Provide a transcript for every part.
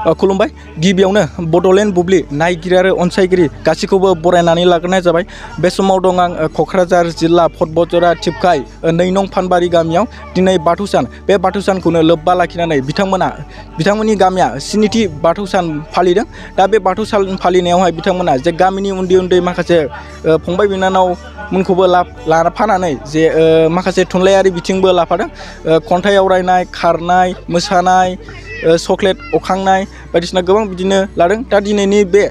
खुलुमबाय गिबियावनो बड'लेण्ड बुब्लि नायगिरि आरो अनसायगिरि गासैखौबो बरायनानै लाग्रोनाय जाबाय। बे समाव दं आं क'क्राझार जिल्ला बतझ'रा टिपकाय 2 नं फानबारि गामियाव दिनै बाथौ सान। बे बाथौ सानखौनो लोब्बा लाखिनानै बिथांमोननि गामिया 7थि बाथौ सान फालिदों। दा बे बाथौ सान फालिनायावहाय बिथांमोना जे गामिनि उन्दै माखासे फंबाय बिनानावमोनखौबो लाफानानै जे माखासे थुनलाइयारि बिथिंबो लाफादों। खन्थाइ आवरायनाय, खारनाय, मोसानाय, चक्लेट अखांनाय बायदिसिना गोबां बिदिनो लादों। दा दिनैनि बे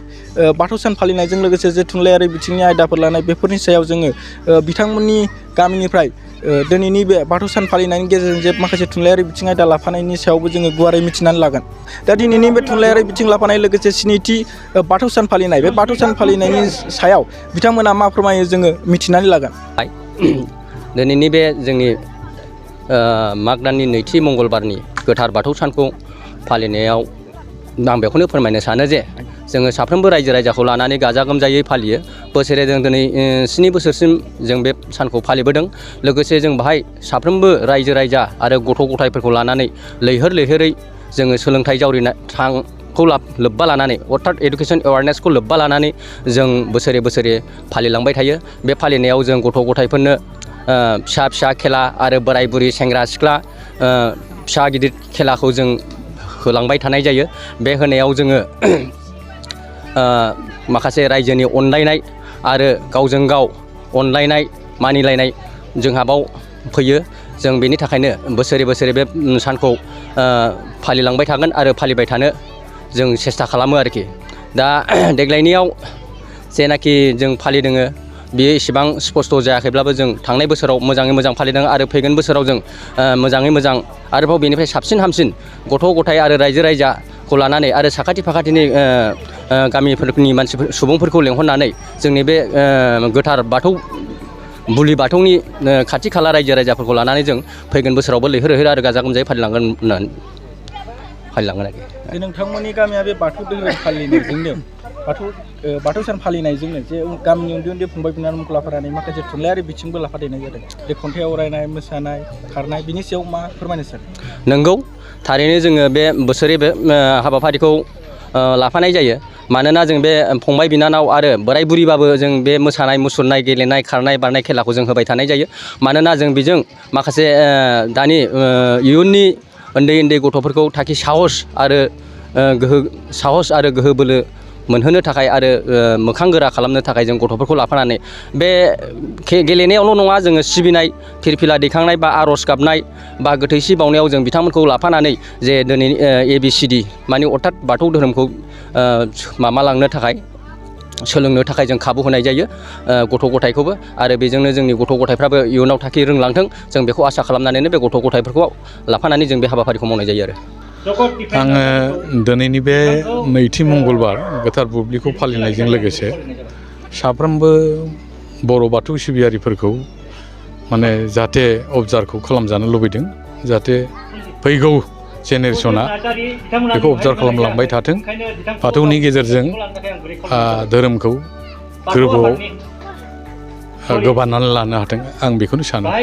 बाथौ सान फालिनायजों लोगोसे जे थुनलाइयारि बिथिंनि आयदाफोर लानाय बेफोरनि सायाव जोङो बिथांमोननि गामिनिफ्राय दिनैनि बे बाथौ सान फालिनायनि गेजेरजों जे माखासे थुनलाइयारि बिथिं आयदा लाफानायनि सायावबो जोङो गुवारै मिथिनानै लागोन। दा दिनैनि बे थुनलाइयारि बिथिं लाफानाय लोगोसे 7थि बाथौ सान फालिनाय बे बाथौ सान फालिनायनि सायाव बिथांमोना मा फोरमायो जोङो मिथिनानै लागोन। दिनैनि बे जोंनि माग दाननि 2थि मंगलबारनि गोथार बाथौ सानखौ फालिनायाव आं बेखौनो फोरमायनो सानो जे जोङो साफ्रोमबो रायजो राजाखौ लानानै गाजा गोमजायै फालियो। बोसोरे जों दिनै 7 बोसोरसिम जों बे सानखौ फालिबोदों। लोगोसे जों बाहाय साफ्रोमबो रायजो राजा आरो गथ' गथायफोरखौ लानानै लैहोरै जोङो सोलोंथाइ जावरिनायखौ लोब्बा लानानै अर्थात एडुकेसन एवारनेसखौ लोब्बा लानानै जों बोसोरे फालिलांबाय थायो। बे फालिनायाव जों गथ' गथायफोरनो फिसा खेला आरो बोराय बुरि सेंग्रा सिख्ला फिसा गिदिर खेलाखौ जों होलांबाय थानाय जायो। बे होनायाव जोङो माखासे रायजोनि अनलायनाय आरो गावजों गाव अनलायनाय मानिलायनाय जोंहा बाव फैयो। जों बेनि थाखायनो बोसोरे बे सानखौ फालिलांबाय थागोन आरो फालिबाय थानो जों सेस्था खालामो आरोखि। दा देग्लायनियाव जेनाखि जों फालिदों बेयो इसेबां स्पष्ट जायाखैब्लाबो जों थांनाय बोसोराव मोजाङै मोजां फालिदों आरो फैगोन बोसोराव जों मोजाङै मोजां आरोबाव बेनिफ्राय साबसिन हामसिन गथ' गथाय आरो रायजो राजाखौ लानानै आरो साखाथि फाखाथिनि गामिफोरनि सुबुंफोरखौ लेंहरनानै जोंनि बे गोथार बुलि बाथौनि खाथि खाला रायजो राजाफोरखौ लानानै जों फैगोन बोसोरावबो लैहोर आरो गाजा गोमजायै फालिलांगोन आरोखि। नोंथांमोननि गामिया बे बाथौ धोरोम फालिनायजोंनो बाथौ सान फालिनायजोंनो जे गामिनि उन्दै फंबाय बिनानावखौ लाफानानै माखासे थुनलाइयारि बिथिंबो लाफादेरनाय जादों। जे खन्थाइ आवरायनाय, मोसानाय, खारनाय बिनि सायाव मा फोरमायनो सानो? नंगौ, थारैनो जोङो बे बोसोरे बे हाबाफारिखौ लाफानाय जायो। मानोना जों बे फंबाय बिनानाव आरो बोराय बुरिबाबो जों बे मोसानाय मुसुरनाय गेलेनाय खारनाय बारनाय खेलाखौ जों होबाय थानाय जायो। मानोना जों बेजों माखासे दानि इयुननि उन्दै गथ'फोरखौ थाखि साहस आरो गोहो बोलो मोनहोनो थाखाय आरो मोखां गोरा खालामनो थाखाय जों गथ'फोरखौ लाफानानै बे गेलेनायावल' नङा, जोङो सिबिनाय फिरफिला दैखांनाय बा आर'ज गाबनाय बा गोथैसि बावनायाव जों बिथांमोनखौ लाफानानै जे दिनै ABCD माने अर्थात बाथौ धोरोमखौ सोलोंनो थाखाय जों खाबु होनाय जायो गथ' गथायखौबो। आरो बेजोंनो जोंनि गथ' गथायफ्राबो इयुनाव थाखि रोंलांथों, जों बेखौ आसा खालामनानैनो बे गथ' गथायफोरखौ लाफानानै जों बे हाबाफारिखौ मावनाय जायो आरो। आङो दिनैनि बे 2थि मंगलबार गोथार बुब्लिखौ फालिनायजों लोगोसे साफ्रोमबो बर' बाथौ सिबियारिफोरखौ जाहाथे अबजार्भखौ खालामजानो लुबैदों, जाहाथे फैगौ जेनेरेसना बेखौ अबजार्भ खालामलांबाय थाथों। बाथौनि गेजेरजों धोरोमखौ गोरबोआव गोबानानै लानो हाथों, आं बेखौनो सानो। बर'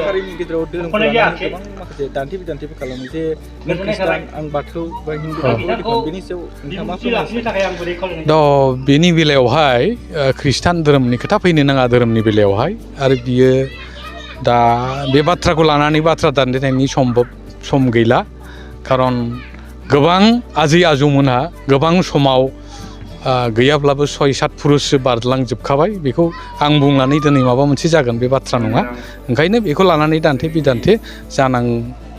हारिनि गेजेराव धोरोमखौ लानानै गोबां माखासे दान्थे-बिदान्थेबो खालामो जे नों खृष्टान आं बाथौ बा हिन्दु बेनि सायाव नोंथाङा मा फोरमायनो? बेनि बेलायावहाय खृष्टान धोरोमनि खोथा फैनो नाङा धोरोमनि बेलायावहाय। आरो बियो दा बे बाथ्राखौ लानानै बाथ्रा दान्थेनायनि सम गैला। खारन गोबां आजै आजौमोनहा गोबां समाव गैयाब्लाबो 6-7 पुरुषसो बारलांजोबखाबाय। बेखौ आं बुंनानै दिनै माबा मोनसे जागोन बे बाथ्रा नङा। ओंखायनो बेखौ लानानै दान्थे-बिदान्थे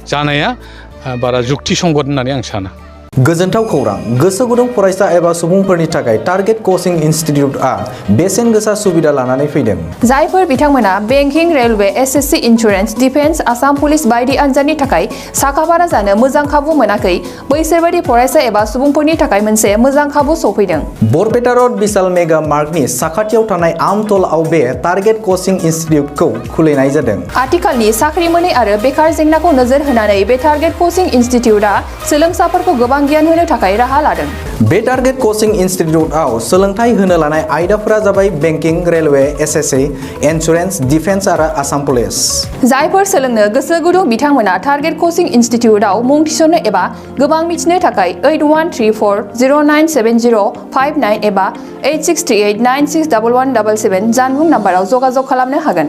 जानाया बारा जुक्ति संगत होननानै आं साना। गोजोनथाव खौरां! गोसो गुदुं फरायसा एबा सुबुंफोरनि थाखाय टारगेट कचिं इनस्टिट्यूटआ बेसेन गोसा सुबिदा लानानै फैदों। जायफोर बिथांमोना banking, railway, SSC, insurance, defence, Assam police बायदि आनजादनि थाखाय साखाफारा जानो मोजां खाबु मोनाखै, बैसोरबायदि फरायसा एबा सुबुंफोरनि थाखाय मोनसे मोजां खाबु सौफैदों। बरपेटा रोड विशाल मेगा मार्टनि साखाथियाव थानाय आमतलाव बे टारगेट कचिं इनस्टिट्यूटखौ खुलिनाय जादों। आथिखालनि साख्रि मोनै आरो बेकार जेंनाखौ नोजोर होनानै बे टारगेट कचिं इनस्टिट्यूटआ सोलोंसाफोरखौ गोबां मोजां गियान होनो थाखाय राहा लादों। बे टारगेट कोचिं इनस्टिट्यूटआव सोलोंथाइ होनो लानाय आयदाफोरा जाबाय banking, railway, SSC, insurance, defence आरो आसाम पुलिस। जायफोर सोलोंनो गोसो गुदुं बिथांमोना टारगेट कोचिं इनस्टिट्यूटआव मुं थिसननो एबा गोबां मिथिनो थाखाय 8134097059 एबा 8638961177 जानबुं नाम्बाराव जगाजग खालामनो हागोन।